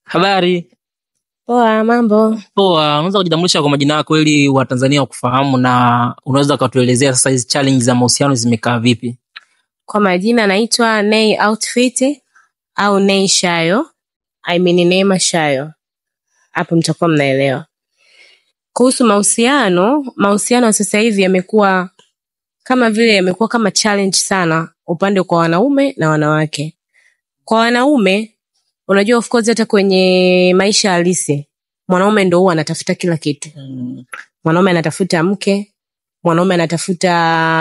Habari? Poa, mambo. Poa. Unaweza kujitambulisha kwa majina yako ili Watanzania wakufahamu, na unaweza ukatuelezea sasa hizi challenge za mahusiano zimekaa vipi? Kwa majina naitwa Nay Outfit au Nay Shayo. I mean Neema Shayo. Hapo mtakuwa mnaelewa. Kuhusu mahusiano, mahusiano sasa hivi yamekuwa kama vile yamekuwa kama challenge sana upande kwa wanaume na wanawake. Kwa wanaume, unajua of course hata kwenye maisha halisi, mwanaume ndo huwa anatafuta kila kitu. Mwanaume anatafuta mke, mwanaume anatafuta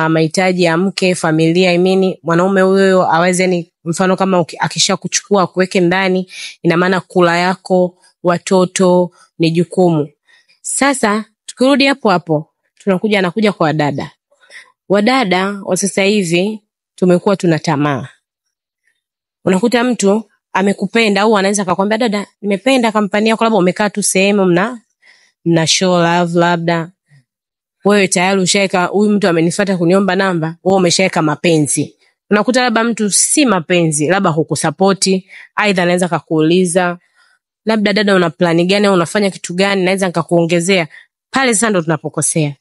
mahitaji ya mke, familia, I mean, mwanaume huyo aweze ni mfano kama akishakuchukua akuweke ndani, ina maana kula yako, watoto ni jukumu. Sasa tukirudi hapo hapo, anakuja kwa wadada. Wadada wa sasa hivi tumekuwa tuna tamaa. Unakuta mtu amekupenda au anaweza akakwambia dada, nimependa kampani yako, labda umekaa tu sehemu mna show love, labda wewe tayari ushaeka, huyu mtu amenifuata kuniomba namba, wewe umeshaeka mapenzi. Unakuta labda mtu si mapenzi, labda hukusapoti, aidha anaweza akakuuliza labda dada una plani gani au unafanya kitu gani, naweza nikakuongezea. Pale sasa ndo tunapokosea.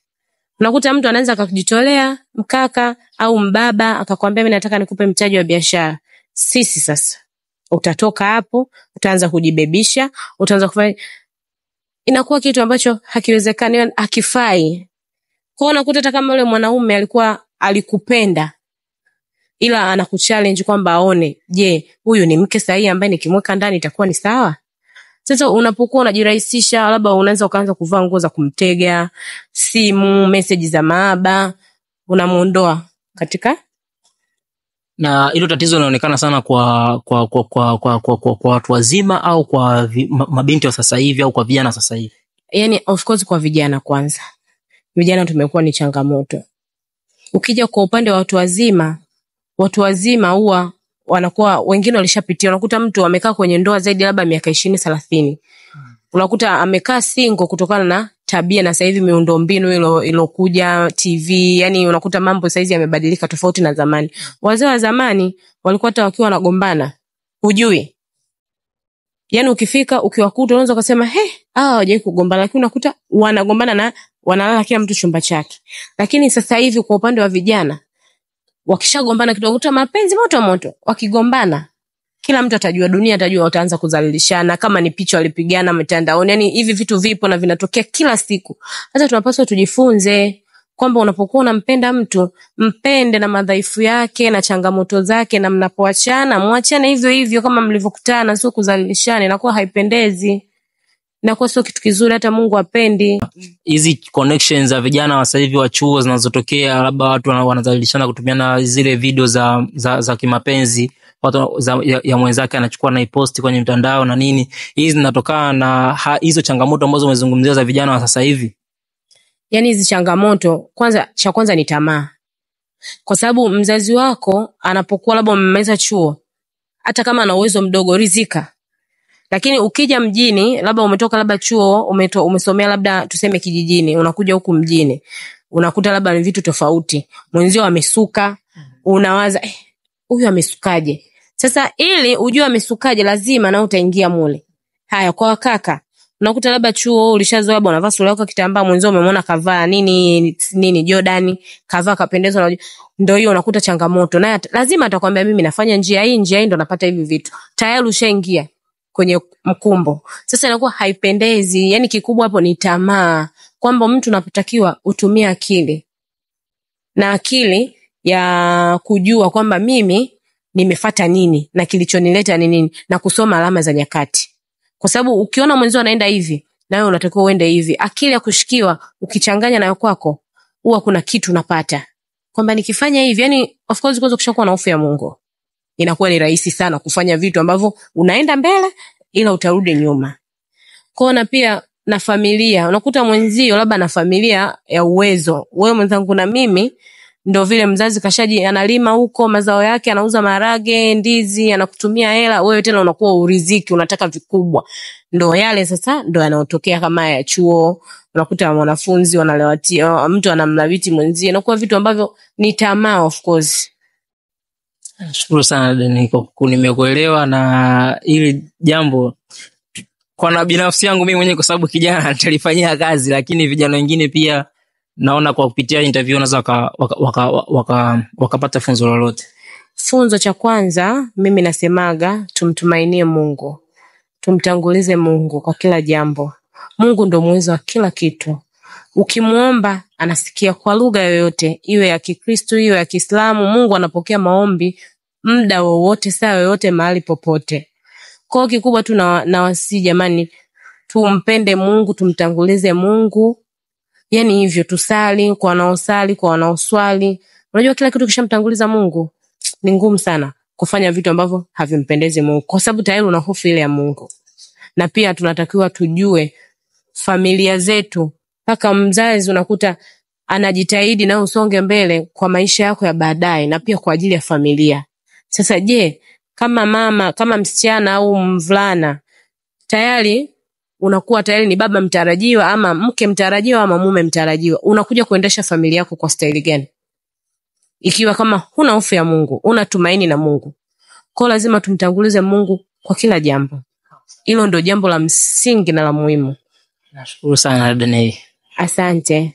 Unakuta mtu anaweza akakujitolea mkaka au mbaba akakwambia mimi nataka nikupe mtaji wa biashara. Sisi sasa utatoka hapo, utaanza kujibebisha, utaanza kufanya, inakuwa kitu ambacho hakiwezekani, hakifai. Kwa hiyo unakuta hata kama yule mwanaume alikuwa alikupenda, ila anakuchallenge kwamba aone, je, huyu ni mke sahihi ambaye nikimweka ndani itakuwa ni sawa? Sasa unapokuwa unajirahisisha, labda unaweza ukaanza kuvaa nguo za kumtega, simu, message za maaba, unamuondoa katika. Na hilo tatizo linaonekana sana kwa watu wazima au kwa mabinti wa sasa hivi au kwa vijana sasa hivi? Yani of course kwa vijana kwanza. Vijana tumekuwa ni changamoto. Ukija kwa upande wa watu wazima, watu wazima huwa wanakuwa wengine walishapitia. Unakuta mtu amekaa kwenye ndoa zaidi labda miaka 20-30. Unakuta amekaa single kutokana na tabia na sasa hivi miundombinu ilokuja, TV, yani unakuta mambo saizi yamebadilika tofauti na zamani. Wazee wa zamani walikuwa hata wakiwa wanagombana, hujui. Yani ukifika ukiwakuta unaweza ukasema, he, hawa hawajawahi kugombana, lakini unakuta wanagombana na wanalala kila mtu chumba chake. Lakini sasa hivi kwa upande wa vijana, wakishagombana kidogo unakuta mapenzi moto moto, wakigombana kila mtu atajua, dunia atajua, wataanza kudhalilishana, kama ni picha walipigana mitandaoni. Yani hivi vitu vipo na vinatokea kila siku. Sasa tunapaswa tujifunze kwamba unapokuwa unampenda mtu, mpende na madhaifu yake na changamoto zake, na mnapoachana muachane hivyo hivyo kama mlivyokutana, sio kudhalilishana, inakuwa haipendezi. Inakuwa sio kitu kizuri, hata Mungu hapendi. Hizi connections za vijana wa sasa hivi wa chuo zinazotokea, labda watu wanadhalilishana kutumiana zile video za kimapenzi, watu ya mwenzake anachukua na iposti kwenye mtandao na nini. Hizi zinatokana na hizo changamoto ambazo umezungumzia za vijana wa sasa hivi. Yani hizi changamoto, kwanza cha kwanza ni tamaa. Kwa sababu mzazi wako anapokuwa labda umemaliza chuo, hata kama ana uwezo mdogo, rizika. Lakini ukija mjini, labda umetoka labda chuo, umesomea labda tuseme kijijini, unakuja huku mjini, unakuta labda ni vitu tofauti. Mwenzio amesuka, unawaza, huyu amesukaje? Sasa ili ujue amesukaje lazima na utaingia mule. Haya kwa kaka, unakuta labda chuo ulishazoea labda unavaa suruali yako kitambaa, mwenzio umemwona kavaa nini nini Jordan, kavaa kapendezwa na ndio hiyo unakuta changamoto. Naye lazima atakwambia mimi nafanya njia hii, njia hii ndo napata hivi vitu. Tayari ushaingia kwenye mkumbo. Sasa inakuwa haipendezi. Yani kikubwa hapo ni tamaa, kwamba mtu unapotakiwa utumie akili. Na akili ya kujua kwamba mimi nimefuata nini na kilichonileta ni nini, na kusoma alama za nyakati. Kwa sababu ukiona mwenzio anaenda hivi, na wewe unatakiwa uende hivi. Akili ya kushikiwa ukichanganya nayo kwako, huwa kuna kitu unapata. Kwamba nikifanya hivi, yani of course kwanza ukishakuwa na hofu ya Mungu, inakuwa ni rahisi sana kufanya vitu ambavyo unaenda mbele ila utarudi nyuma. Kwa na pia na familia, unakuta mwenzio labda na familia ya uwezo. Wewe mwenzangu na mimi ndo vile mzazi kashaji analima huko mazao yake, anauza maharage, ndizi, anakutumia hela, wewe tena unakuwa uriziki, unataka vikubwa. Ndo yale sasa ndo yanayotokea kama ya chuo, unakuta mwanafunzi wanalewatia, mtu anamlawiti mwenzie, inakuwa vitu ambavyo ni tamaa of course. Nashukuru sana Deniko, nimekuelewa na hili jambo Kwa na binafsi yangu mimi mwenyewe, kwa sababu kijana nitalifanyia kazi, lakini vijana wengine pia naona kwa kupitia interview wanaweza wakapata funzo lolote. Funzo cha kwanza mimi nasemaga tumtumainie Mungu, tumtangulize Mungu kwa kila jambo. Mungu ndo muweza wa kila kitu. Ukimwomba anasikia kwa lugha yoyote, iwe ya Kikristo iwe ya Kiislamu. Mungu anapokea maombi muda wowote, saa yoyote, mahali popote. Kwa hiyo kikubwa tu nawasihi jamani, tumpende Mungu, tumtangulize Mungu, yani hivyo tusali kwa wanaosali, kwa wanaoswali. Unajua kila kitu kishamtanguliza Mungu ni ngumu sana kufanya vitu ambavyo havimpendezi Mungu, kwa sababu tayari una hofu ile ya Mungu. Na pia tunatakiwa tujue familia zetu, mpaka mzazi unakuta anajitahidi na usonge mbele kwa maisha yako ya baadaye, na pia kwa ajili ya familia. Sasa je, kama mama, kama msichana au mvulana tayari unakuwa tayari ni baba mtarajiwa ama mke mtarajiwa ama mume mtarajiwa, unakuja kuendesha familia yako kwa staili gani ikiwa kama huna hofu ya Mungu, huna tumaini na Mungu? Kwa lazima tumtangulize Mungu kwa kila jambo. Hilo ndo jambo la msingi na la muhimu. Nashukuru sana dada Nei. Asante.